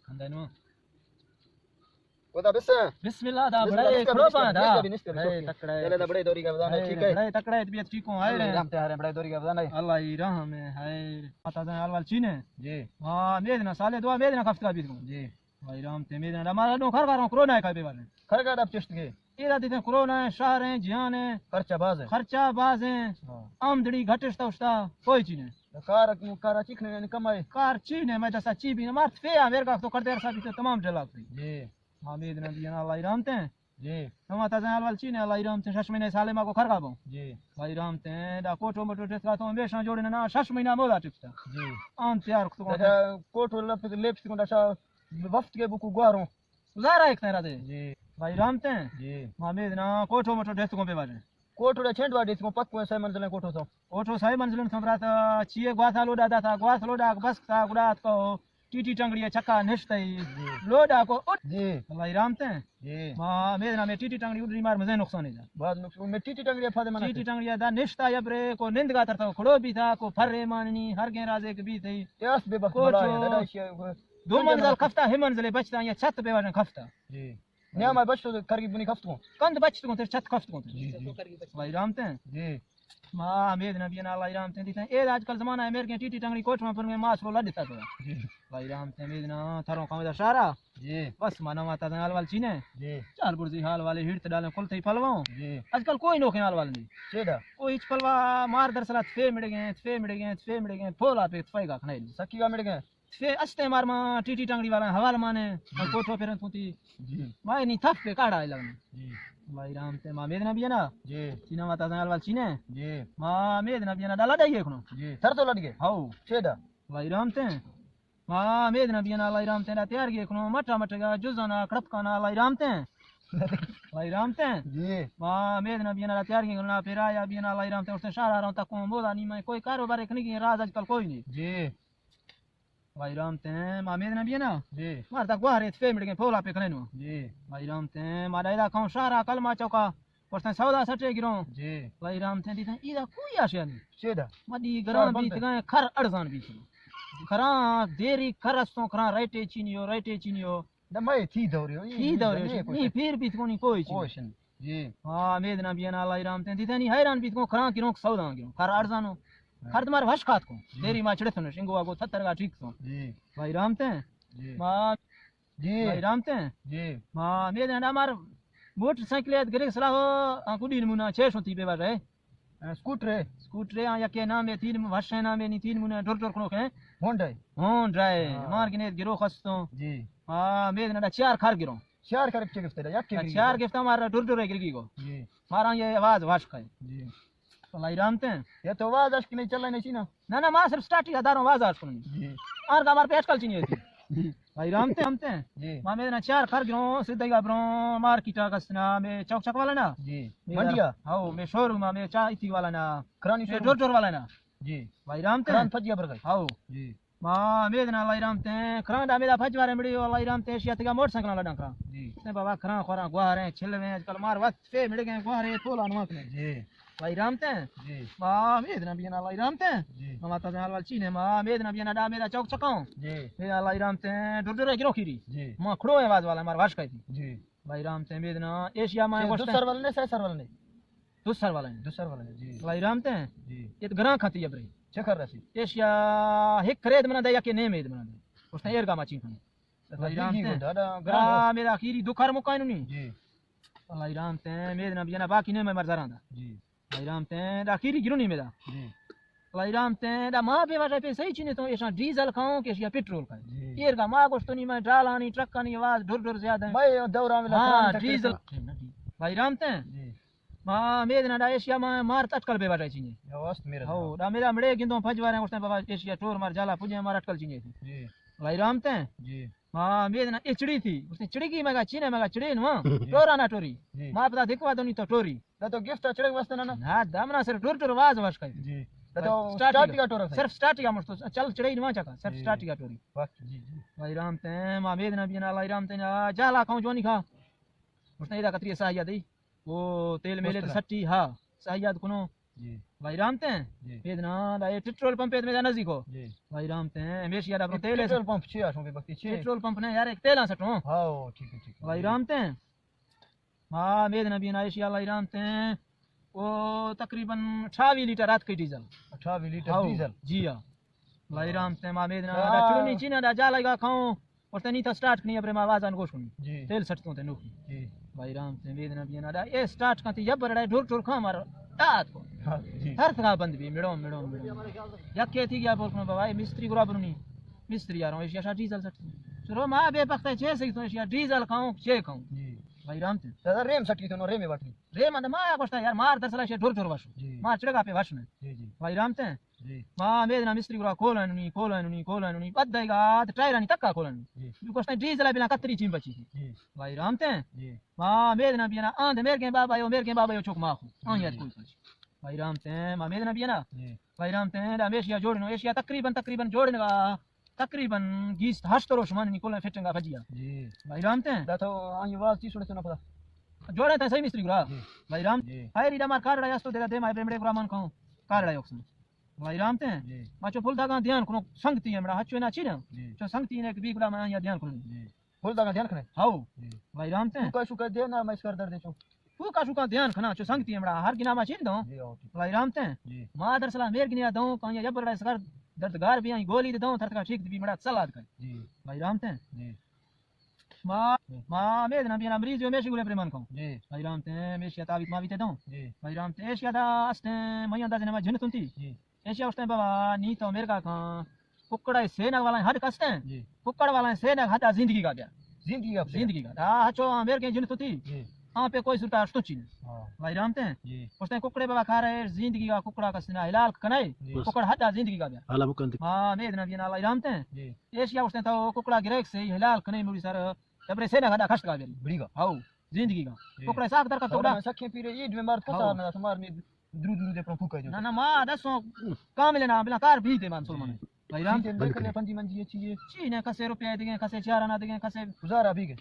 ہندا نو۔ خدا بس۔ بسم اللہ دا۔ بسم اللہ، بڑے نشتر، کھڑو نشتر، پاں دا۔ نشتر، نشتر، نشتر، اے نشتر۔ تکڑا ہے۔ چلے دا بڑے دوری کا بزانے، اے ٹھیک ہے۔ بڑے تکڑا ہے، طبیعت ٹھیک ہوں، آئے رہے ہیں۔ رحمت ہے، بڑے دوری کا بزانے۔ اللہ ہی رحم ہے، ہائے۔ پتہ ہے حال وال چینے؟ جی۔ ہاں، میدنا سالے دعا، میدنا کفتگا بیت کو۔ جی۔ بھائی رام تے میدنا، ہمارا نو کھر کھر کرونا ہے کا بیوار۔ کھر کھر اب چشت کے۔ اے دا دیتے کرونا ہے، شہر ہیں، جہان ہے۔ خرچہ باز ہے۔ خرچہ باز ہیں۔ ہاں۔ آمدنی گھٹشتا اشتا، کوئی چیز نہیں۔ کار، کار چیکنے نے کمائے۔ کار چی نے، میں دسا چی بھی نہ مارت، فے آ میرگا تو کردے رسا بھی تو تمام جلا کوئی۔ جی۔ ما میدنا بینا اللہ رحمت ہیں۔ جی۔ نما تازہ حال وال چی نے، اللہ رحمت ہیں، شش مہینے سالے ما کو کھر کھا بوں۔ جی۔ اللہ رحمت ہیں، دا کوٹو مٹو ٹھس کا تو ہمیشہ جوڑے نا، شش مہینہ مودا ٹپتا۔ جی۔ آن تیار کو۔ دا کوٹو لپ، لپس کو دا شا وفت کے بکو گواروں۔ گزارا ایک تیرا دے۔ جی۔ بھائی رحمت ہیں۔ جی۔ ما میدنا کوٹو مٹو ڈیتھ کو بے باجے۔ کوٹو ڈا چھنڈ وا ڈیتھ کو پک کو سہ منزلیں کوٹو تو۔ کوٹو سہ منزلیں تو برات چیے گواس لوڈا داتا، گواس لوڈا بس تا گڑا کو ٹی ٹی ٹنگڑی چکا نشتئی۔ جی۔ لوڈا کو اٹھ۔ جی۔ بھائی رحمت ہیں۔ جی۔ ما میدنا میں ٹی ٹی ٹنگڑی اڈری مار مزے نقصان ہے جا۔ بہت نقصان۔ میں ٹی ٹی ٹنگڑی پھادے منا ٹی ٹی ٹنگڑی دا نشتا یا برے کو نند گا ترتا کھڑو بیتا کو پھر ماننی ہر گیں رازے کے بیت ہے۔ یاس بے بخت کوٹو۔ بلا ہے، دادا شی۔ دو منزل کھفتا، ہے منزل بچتا یا چھت بے واجن کھفتا۔ جی۔ نیا ما بچ تو کر کی بنی کھفت کو۔ کند بچ تو تے چھت کھفت کو۔ جی، جی۔ بھائی رحمت ہیں۔ جی۔ ما میدنا بینا اللہ رحمت ہیں دیتے ہیں۔ اے آج کل زمانہ ہے میرے ٹی ٹی ٹنگڑی کوٹ میں پر میں ماس رو لڈتا تو۔ جی۔ بھائی رحمت ہیں میدنا تھروں کام دا شارا۔ جی۔ بس مانا ماتا دن حال وال چینے۔ جی۔ چار برزی حال والے ہیڑت ڈالیں کل تھی پلواؤں۔ جی۔ آج کل کوئی نوکیں حال وال نہیں۔ چیڈا۔ کوئی ہچ پلوا مار در سلات فے مڑ گئے، فے مڑ گئے، فے مڑ گئے، پھولا پہ فائگا کھنائی۔ سکی کا مڑ گئے۔ تھے استے مار ما ٹی ٹی ٹنگڑی والا حوال مانے، جی۔ کوٹو پھرن تھوتی۔ جی۔ ما نی تھف پہ کاڑا لگنے۔ جی۔ بھائی رام تے ما میدنا بینا۔ جی۔ چینا ما تازہ حال وال چینے۔ جی۔ ما میدنا بینا ڈالا ڈائی کنو۔ جی۔ تھر تو لڈ گئے؟ ہاؤ۔ چیڈا؟ بھائی رام تے۔ ما میدنا بینا اللہ رام تے نا تیار گئے کنو، مٹا مٹا جزانا کڑپ کانا اللہ رام تے۔ بھائی رام تے۔ جی۔ ما میدنا بینا تیار گئے کنو، پھر آیا بینا اللہ رام تے، اس نے شہر آ رہا ہوں تک مودا نہیں، میں کوئی کاروبار کنی کی راز آج کل کوئی نہیں۔ جی۔ بھائی رام تے، ما میدنا بینا۔ جی۔ مار دا گوہرے تھے مڑ گئے پھولا پہ کھنینو۔ جی۔ بھائی رام تے، ما دا کھاؤں شارا کلمہ چوکا۔ پرسن سودا سٹے گروں۔ جی۔ بھائی رام تے دیتا، ایدا کوئی آشیا نہیں۔ چیدا؟ مدی گران بیت گئے، کھر اڑزان بیت۔ کھراں دیری کھر استوں، کھراں ریٹے چینیو، ریٹے چینیو۔ نہ، میں تھی دورے ہو، تھی دورے ہو، نہیں، پھر بیت کونی کوئی چیز۔ کوئی چیز۔ جی۔ ہاں، میدنا بینا اللہ رام تے دیتا نہیں، حیران بیت کو کھراں کی رونک سودا گروں۔ کھر اڑزانو۔ ہاں۔ کھر تمہار وش کھات کو۔ جی۔ دیری ما چڑتنو، شنگو آگو تھتر گا ٹھیک سو۔ جی۔ بھائی رام تے۔ جی۔ ما جی۔ بھائی رام تے۔ جی۔ ما میدنا مار موٹر سائیکل یاد گرے سلاح ہو، آ کڈی نمونہ چھ شو تی بے بار ہے۔ ہاں، اسکوٹر ہے۔ اسکوٹر ہے، ہاں، یکے نام ہے، تین وش ہے نام ہے، نی تین مونہ ڈر ڈر کنو کے۔ ہونڈا ہے۔ ہونڈا ہے۔ ہاں۔ مار گنے گرو خستوں۔ جی۔ ہاں، میدنا چار کھر گروں۔ چار کھر چے گفتے دا، یک کے گرگی چار کو۔ گفتا مار ڈر ڈر ہے گرگی کو۔ جی۔ مارا یہ آواز وش کھائے۔ جی۔ اللہ رام تے۔ یہ تو آواز اش کی نہیں چل رہا نہیں چینا۔ نہ، نہ، ما صرف سٹارٹ یا داروں آواز اش کنی۔ جی۔ آر کا مار پہ اٹکل چینی ہوتی۔ جی۔ بھائی رام تے، ہم تے۔ جی۔ ما میرے نا چار کھر گروں، سدھا گا بروں، مارکیٹ آ کسنا، میں چوک چک والا نا۔ جی۔ میں منڈیا؟ ہاؤ، میں شو روم آ، میں چا ایتی والا نا۔ کرانی میں شو روم؟ ڈور ڈور والا نا۔ جی۔ بھائی رام تے۔ کران پھجیا برگئی۔ ہاؤ۔ جی۔ ما میدنا اللہ رام تے، کران دا میدا پھج وارے مڑی، اللہ رام تے، شیا تگا موٹر سائیکل لڈاں کران۔ جی۔ نے بابا کران خوران گوہریں، چھلویں، آج کل مار وقت فے مڑ گئے، گوہرے پولا نواکنے۔ جی۔ اللہ رام تے۔ جی۔ ما میدنا بینا اللہ رام تے۔ جی۔ ما تا حال وال چینے، ما میدنا بینا دا میدا چوک چکاؤں۔ جی۔ میدا اللہ رام تے، ڈر ڈر گرو کیری۔ جی۔ ما کھڑو ہے واز والا، مار واش کھائی تھی۔ جی۔ اللہ رام تے میدنا، ایشیا ما جی، گوشت۔ دو سر والے نے، سہ سر والے نے؟ دو سر والا نے۔ دو سر والا نے، جی۔ اللہ رام تے۔ جی۔ یہ تو گران کھاتی ہے بری۔ چکر رسی۔ ایشیا ہک کرید منا دے یا کہ نیم اید منا دے۔ اس نے ایر گاما چین کھنے۔ اللہ رام تے۔ آ، میرا آخری دو کھر مکائنو نہیں۔ جی۔ اللہ رام تے، میدنا بینا باقی نہیں میں مرزا راندا۔ جی۔ اللہ رام تے، دا آخری گرونی میدا۔ جی۔ اللہ رام تے، دا ما بے واجہ پہ صحیح چینے تو ایشاں ڈیزل کھاؤں کہ ایشاں پٹرول کھاؤں۔ جی۔ ایر گا ما گوشتو نہیں میں ڈالانی ٹرکانی آواز ڈر ڈر زیادہ ہے۔ میں دورہ میں ہاں، لکھان تک ڈیزل۔ اللہ رام تے۔ جی۔ ما میدنا دا ایشیا ما مارت اٹکل بے واجہ چینے۔ یا واسط میرا ہو، جناب۔ دا میرا مڑے گندوں پھج وارے گوشتن بابا ایشیا ٹور مار جالا پجے مار اٹکل چینے۔ جی۔ اللہ رام تے۔ جی۔ ما میدنا اے چڑی تھی، اس نے چڑی کی مگا چینے مگا چڑی نوا، جی۔ ٹورا نہ ٹوری۔ جی۔ ما پتا دیکھوا دونی تو ٹوری۔ دا تو گفت چڑک واسطے نہ نا۔ نہ، دا منا سر ٹور ٹور واز واش کئی۔ جی۔ دا تو سٹارٹ سٹارٹ کا۔ کا ٹور ہے۔ صرف سٹارٹ کا مشتو، چل چڑی نوا چکا، صرف جی۔ سٹارٹ کا ٹوری۔ واہ، جی، جی۔ اللہ رام تے، ما میدنا بینا اللہ رام تے، جالا کھاؤں جوانی کھا۔ اس نے دا کتری ساہیا دی۔ او تیل میلے تے مسترا۔ سٹی، ہاں، ساہیا کنو۔ جی۔ بھائی رام تیں؟ جی۔ میدنا دا اے پٹرول پمپ اے میدنا نزدیک ہو۔ جی۔ بھائی رام تیں، ہمیشی آ دا برو تیل ہے۔ پٹرول پمپ چی آ شو بے بختی چی؟ پٹرول پمپ نے یار، ایک تیل آ سٹو۔ ہاں، ٹھیک ہے، ٹھیک ہے۔ بھائی رام تیں؟ ہاں، میدنا بینا ایشی آ بھائی رام تیں۔ او تقریباً اٹھاوی لیٹر رات کے ڈیزل۔ اٹھاوی لیٹر ہاؤ، ڈیزل؟ جی ہاں۔ بھائی رام تیں، ما میدنا ہاں۔ دا چلونی چینا دا جا لگا کھاؤں۔ اور تنی تا سٹارٹ کنی ابرے ما آوازان گوش کنی۔ جی۔ تیل سٹتوں تے نوکی۔ جی۔ بھائی رام تیں میدنا بینا دا۔ اے سٹارٹ کنتی یا برڑا ڈھور ڈھور کھا مار۔ دات کو۔ ہاں، جی۔ ہر طرح بند بھی، مڑو، مڑو، مڑو۔ یک کہتی گیا بول کنو بابا، اے مستری گرا برونی۔ مستری یاروں، ایشیا شا ڈیزل سٹتوں۔ چلو ما بے بخت ہے، چے سہی تو ایشیا ڈیزل کھاؤں، چے کھاؤں۔ جی۔ بھائی رام تیں۔ دادا ریم سٹی تو نو ریم بٹی۔ ریم اند ما گوشتا یار مار درسلا شے ڈھور ڈھور واشو۔ جی۔ مار چڑگا پہ واشنے۔ جی، جی۔ بھائی رام تیں۔ جی۔ ما میدنا مستری گرا کولنی، کولنی، کولنی، بد دے گا، تے ٹائرانی تکا کولنی۔ جی۔ تو گوشتن ڈیزل بنا کتری چیم بچی۔ جی۔ بھائی رام تیں۔ جی۔ ما میدنا بینا آند میرگیں بابا یو، میرگیں بابا یو چوک ماخو۔ آن یاد جی۔ کوئی کچھ۔ بھائی رام تیں، ما میدنا بینا۔ جی۔ بھائی رام تیں، دا میشیا جوڑنو، ایشیا تقریباً، تقریباً جوڑنگا۔ تقریباً گیست ہشت روش من نی کولن فٹنگا بجیا۔ جی۔ بھائی رام تیں۔ دا تو آنی واز چی سوڑے تو نہ پتا۔ جوڑے تا صحیح مستری گرا۔ جی۔ بھائی رام۔ جی۔ خیری دا مار کارڑا یستو دے دے ما بے مڑے گرا من کھاؤں۔ کارڑا یوکسن۔ بھائی رام تیں؟ جی۔ ما چو پھل داگاں دھیان کنو، سنگتی ہمڑا ہچو نہ چینا۔ جی۔ چو سنگتی نے بی گلا ما یا دھیان کنو۔ جی۔ پھل داگاں دھیان کنے؟ ہاؤ۔ جی۔ بھائی رام تیں؟ شوکا شوکا دے نا، میں اس کر درد چو۔ شوکا شوکا دھیان کھنا، چو سنگتی ہمڑا ہر گنا ما چین دوں۔ جی، اوکے۔ بھائی رام تیں؟ جی۔ ما در سلام میر گنیا دوں، کہاں یا برڑا اس کر درد گار بھی آئی گولی دے دوں، تھر تھر ٹھیک بھی مڑا سلاد کر۔ جی۔ بھائی رام تیں؟ جی۔ ما، جی۔ ما میدنا بینا مریض جو میشی گلے پریمان کھاؤں۔ جی۔ بھائی رام تیں، میشی تعویذ ما بیتے دوں۔ جی۔ بھائی رام تیں، ایشیا دا استیں، میں اندازے نہ ما جن تنتی۔ جی۔ ایشیا استیں بابا، نی تو میرگا کھاں۔ ککڑا سینگ والا ہڈ کستیں۔ جی۔ ککڑ والا سینگ ہڈا زندگی کا بیا۔ زندگی کا بیا۔ زندگی کا۔ آ، ہچو میرگیں جن تنتی۔ جی۔ آ پہ کوئی سرتا اشتو چین۔ ہاں۔ بھائی رام تیں۔ جی۔ استیں ککڑے بابا کھا رہے، زندگی کا ککڑا کستنا حلال کنے۔ جی۔ ککڑ ہڈا زندگی کا بیا۔ حالا بکن تک۔ ہاں، میدنا بینا بھائی رام تیں۔ جی۔ ایشیا گوشتن تو ککڑا گریک سے حلال کنے مڑی سر، جبرے سے نہ گدا کشت کا بیری۔ بڑی گا۔ ہاؤ، زندگی گا۔ جی۔ ککڑا ساک در کا تو سارا گا۔ میں سکھے پیرے، عید میں مار کسا ہاؤ۔ نہ، تمار میں درو درو دے پر پھوکا جو۔ نہ، نہ، ما دسو کامل نہ، بلا کار بھی تے مان سلمان۔ جی۔ بھائی رام۔ سیدھے بند لکھنے کرے۔ پنجی منجی اچھی ہے۔ چی نے کسے روپے دے گئے، کسے چار آنا دے گئے، کسے گزارا بھی گئے۔